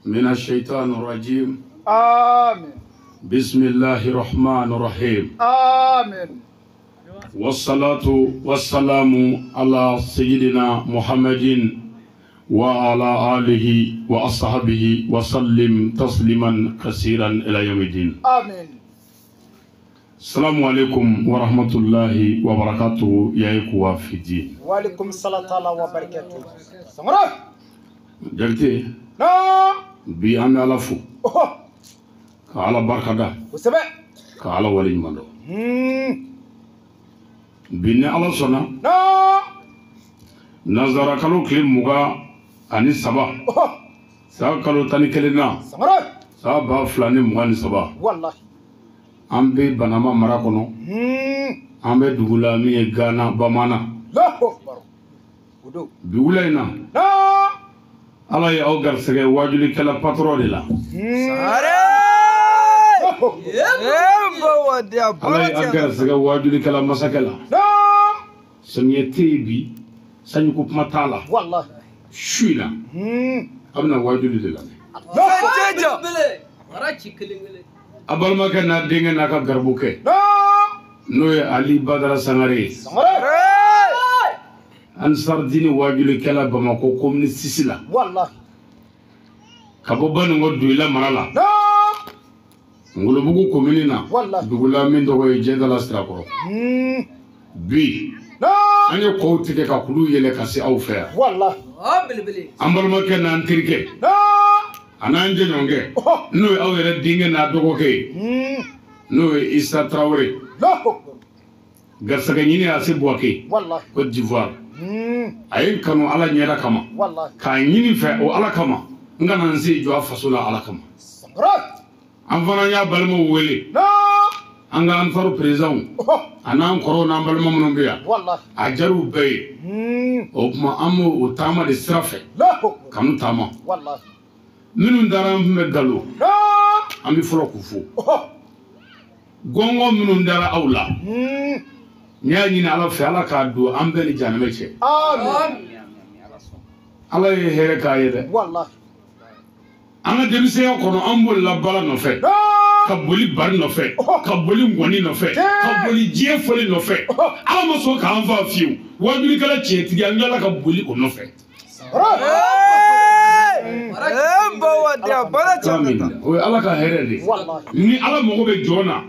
من الشيطان الرجيم. آمين. بسم الله الرحمن الرحيم. آمين. والصلاة والسلام على سيدنا محمد وعلى آله وأصحابه وسلم تسليما كثيرا إلى يوم الدين. آمين. السلام عليكم ورحمة الله وبركاته يا إخوة في الدين. وعليكم السلام وبركاته. سمرة. جلتي. نعم. بي أنا لفو. كعلى بركة ده. وسبع. كعلى ولي مالو. بني الله سنا. نعم. نظر كلو كلم مغا أني سبا. سا كلو تاني كلنا. سمرة. سا فلاني مغا ني سبا. والله. An bɛ Banama mara kɔnɔ. An bɛ dugu la min ye Gana Bamana. Bi wula in na. Ala ye aw garisɛgɛ waajulikɛla patron de la. Ala ye aw garisɛgɛ waajulikɛla masakɛ la. Samiyɛ tɛ yen bi, sanjiko kuma t'a la. Su in na, a bɛna waajuli de lamɛn. A balimakɛ n'a denkɛ n'a ka garibukɛ n'o ye Ali Badara Sangare ye. Ansar Dine waajulikɛla Bamakɔ commune 6 la. Ka bɔ Baninko Duyila mara la. Ngolobugu commune na. Dugu la min tɔgɔ ye Jɛdala Sirakɔrɔ. Bi an ye kɔw tigɛ ka kulu yɛlɛ ka se aw fɛ yan. An balimakɛ n'an terikɛ. A n'an jɛɲɔgɔnkɛ n'o ye aw yɛrɛ denkɛ n'a dɔgɔkɛ ye n'o ye Isa Tarawele garisɛgɛ ɲini a se Buwake Côte d'Ivoire. A ye n kanu Ala ɲɛda kama k'a ɲini fɛ o Ala kama n kana n se jɔ a faso la Ala kama. An fana y'a balimaw wele an ka Ansaru présidentw a n'an kɔrɔw n'an balima minnu bɛ yan a diyar'u bɛɛ ye. O tuma an b'o o taama de sira fɛ kanu taama. Minnu dara an tun bɛ Galo an bɛ fɔlɔ k'u fo. Gɔngɔn minnu dara aw la n y'a ɲini Ala fɛ Ala k'a don an bɛɛ ni jahanamɛ cɛ. Ala ye hɛrɛ k'a ye dɛ. An ka denmisɛnya kɔnɔ an bolila bala nɔfɛ, ka boli bari nɔfɛ, ka boli ŋɔni nɔfɛ, ka boli diɲɛ fɔli nɔfɛ. Ala ma sɔn k'an fa fiyewu. Waajulikɛla tiɲɛtigi an tilala ka boli o nɔfɛ. O ye Ala ka hɛrɛ de ye. Ni Ala mago bɛ jɔn na,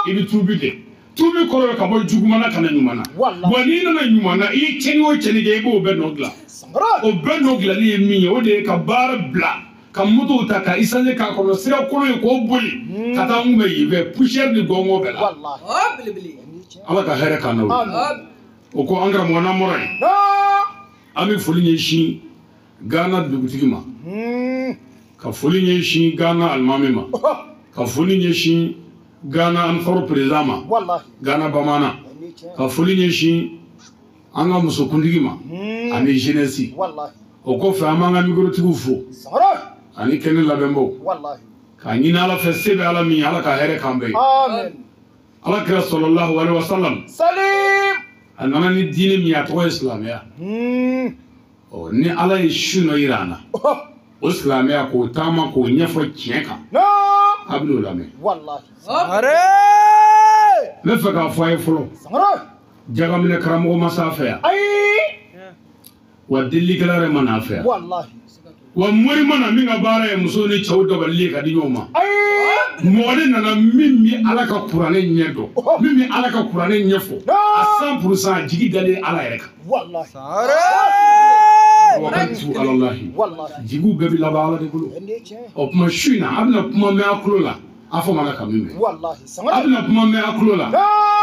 i bɛ tuubi de. Tuubi kɔrɔ ye ka bɔ juguman na ka na ɲuman na. Wa n'i nana ɲuman na, i ye tiɲɛni o tiɲɛni kɛ, i b'o bɛɛ nɔ dilan. O bɛɛ nɔ dilanni ye min ye, o de ye ka baara bila, ka motow ta ka essence k'a kɔnɔ, sira kolon ye k'o boli, ka taa n kun bɛ yen fɛ, poussière ni gɔngɔn bɛɛ la. Ala ka hɛrɛ k'an n'aw ye. O ko an karamɔgɔ n'an bɔra yen, an bɛ foli ɲɛsin Gana dugutigi ma, ka foli ɲɛsin Gana alimami ma, ka foli ɲɛsin Gana Ansaru président ma, Gana Bamana, ka foli ɲɛsin an ka musokuntigi ma ani jeunesse. O kɔfɛ an b'an ka microtigiw fo ani kɛnɛ labɛnbaw k'a ɲini Ala fɛ se bɛ Ala min ye, Ala ka hɛrɛ k'an bɛɛ ye. Ala kira sallallahu alaihi wa sallam a nana ni diinɛ min ye, a tɔgɔ ye silamɛya. Ni Ala ye su dɔ yira an na, o silamɛya k'o taama k'o ɲɛfɔ tiɲɛ kan, a bɛn'o lamɛn. N bɛ fɛ k'a fɔ a ye fɔlɔ, jagaminɛ karamɔgɔ ma s'a fɛ yan, wa delilikɛla yɛrɛ ma n'a fɛ yan, wa mori ma na min ka baara ye musow ni cɛw dabalili ye ka di ɲɔgɔn ma. Mɔgɔ de nana min bɛ Ala ka kuranɛ ɲɛ dɔn, min bɛ Ala ka kuranɛ ɲɛfɔ a 100% a jigi dalen Ala yɛrɛ kan. Wakantu alalahi jigiw bɛɛ bɛ laban Ala de bolo. O tuma su in na a bɛna kuma mɛn a tulo la, a fɔ mana ka min mɛn. A bɛna kuma mɛn a tulo la,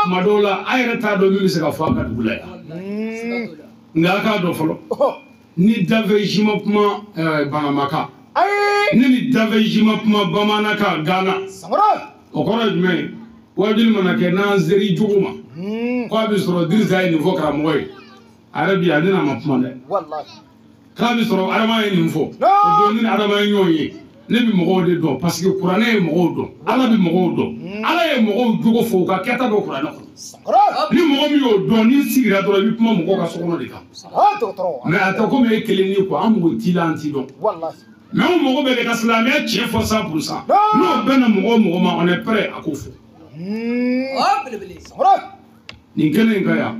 tuma dɔw la a yɛrɛ t'a dɔn min bɛ se ka fɔ a ka dugu la yan. Nka a k'a dɔn fɔlɔ, ni danfɛn si ma kuma Banama kan, ni danfɛn si ma kuma Bamanankan Gana, o kɔrɔ ye jumɛn ye? Waajuli mana kɛ n'an seri jugu ma, k'a bɛ sɔrɔ Dirisa ye nin fɔ karamɔgɔ ye, a yɛrɛ bi yan ne n'a ma kuma dɛ. K'a bɛ sɔrɔ Adama ye nin fɔ, o don ni Adama ye ɲɔgɔn ye, ne bɛ mɔgɔw de dɔn parce que kuranɛ ye mɔgɔw dɔn, Ala bɛ mɔgɔw dɔn, Ala ye mɔgɔw jogo fɔ u ka kɛta dɔ kuranɛ kɔnɔ. Ni mɔgɔ min y'o dɔn, n'i sigira dɔrɔn i bɛ kuma mɔgɔw ka so kɔnɔ de kan. Mais a tɛ komi e kelen ni quoi, an mɔgɔ t'i la, an t'i dɔn. Mais anw mago bɛ de ka silamɛya tiɲɛ fɔ 100%. N'o bɛnna mɔgɔ o mɔgɔ ma, on est prêt a k'o fɔ. Nin kɛnɛ in kan yan,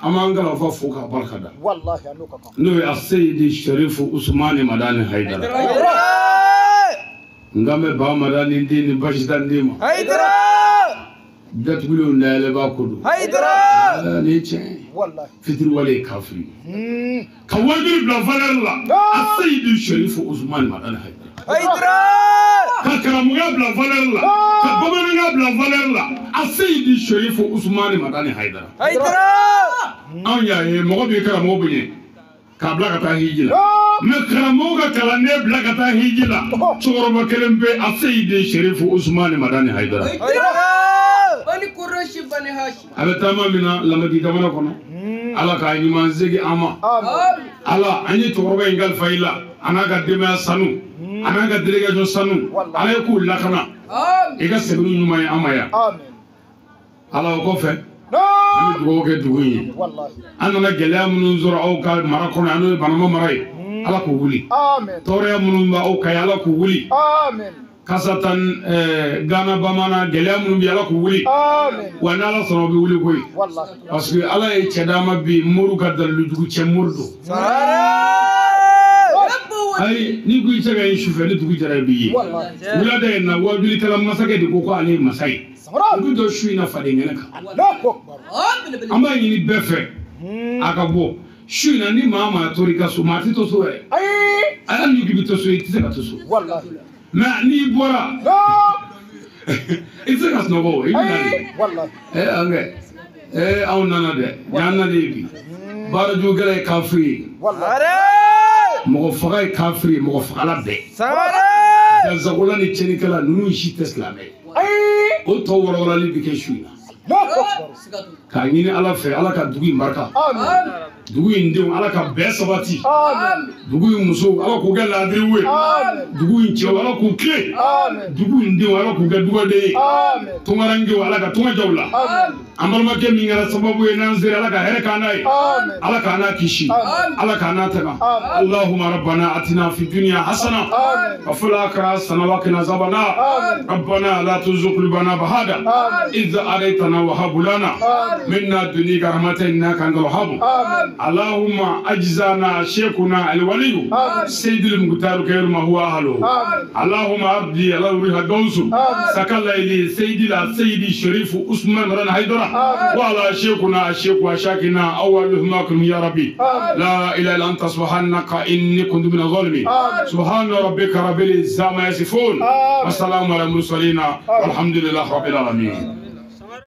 an b'an kalanfa fo k'a barika da. N'o ye Aseyidi Sherifu Usumani Madani Hayidara. N kan bɛ Ba Madani den ni Basitan den ma. Datugulenw dayɛlɛba ko don. Nin ye tiɲɛ ye. Fitiriwale ye kafiri ye. Ka wajuli bila valeur la. Aseyidi Sherifu Usumani Madani Hayidara. Ka karamɔgɔya bila valeur la. Ka bamananya bila valeur la. Aseyidi Sherifu Usumani Madani Hayidara. Anw y'a ye mɔgɔ b'i karamɔgɔ bonya k'a bila ka taa hiji la. Mais karamɔgɔ ka kalanden bila ka taa hiji la. Cɛkɔrɔba kelen bɛ Aseyidi Sherifu Usumani Madani Hayidara. A bɛ taama min na Lamadi jamana kɔnɔ, Ala k'a ɲuman segin an ma. Ala an ye cɛkɔrɔba in kalifa i la, a n'a ka denbaya sanu, a n'a ka délégation sanu, Ala ye k'u lakana, i ka segin ɲuman ye an ma yan. Ala o kɔfɛ, an bɛ dugawu kɛ dugu in ye. An nana gɛlɛya minnu sɔrɔ aw ka mara kɔnɔ yan, n'o ye Banamba mara ye, Ala k'u wuli. Tɔɔrɔya minnu b'aw kan yan, Ala k'u wuli. Kasatan Gana bamanan gɛlɛya minnu bɛ Ala k'u wuli. Wa n'Ala sɔnna u bɛ wuli koyi. Parce que Ala ye cɛ d'an ma bi moriw ka dalilujugu cɛ mori don. Ayi n'i ko i cɛ ka ɲi sufɛ ni dugu jɛra i b'i ye. Wulada in na wajulikɛla masakɛ de ko ko ale ye masa ye. U bɛ dɔ su in na faden kɛnɛ kan. An b'a ɲini bɛɛ fɛ a ka bɔ. Su in na ni maa maa tora i ka so maa tɛ to so yɛrɛ. Hali n'i k'i bɛ to so i tɛ se ka to so. Mais n'i bɔra i tɛ se ka sunɔgɔ o i bɛ na de. An kɛ anw nana dɛ y'an nana ye bi. Baarajugukɛla ye kafiri ye. Mɔgɔ faga ye kafiri ye, mɔgɔ fagala bɛɛ. Dansagola ni tiɲɛnikɛla ninnu si tɛ silamɛ ye. O tɔ wɔrɔwɔrɔli bɛ kɛ su in na. K'a ɲini Ala fɛ Ala ka dugu in barika. Dugu in denw Ala ka bɛɛ sabati. Dugu in musow Ala k'u kɛ laadiriw ye. Dugu in cɛw Ala k'u tilen. Dugu in denw Ala k'u kɛ dugaden ye. Tunkarankew Ala ka tunga jaw la. An balimakɛ min kɛra sababu ye n'an sera Ala ka hɛrɛ k'an n'a ye. Ala k'an n'a kisi. Ala k'an n'a tanga. Allahumma rabbana atina fi dunya hasana wa fil akhirati hasana wa qina azaban nar. Rabbana la tuzigh qulubana ba'da idh hadaytana wa hab lana min ladunka rahmatan innaka antal wahhab. اللهم أجزانا شيخنا الولي سيد المختار خير ما هو أهله. اللهم أرضي الله ريح دوس سكال إلي سيدي سيدي الشريف عثمان رن حيدرة وعلى شيخنا الشيخ وشاكنا أولهما يا ربي. لا إله إلا أنت سبحانك إني كنت من الظالمين. سبحان ربك رب العزة عما يصفون وسلام على المرسلين والحمد لله رب العالمين.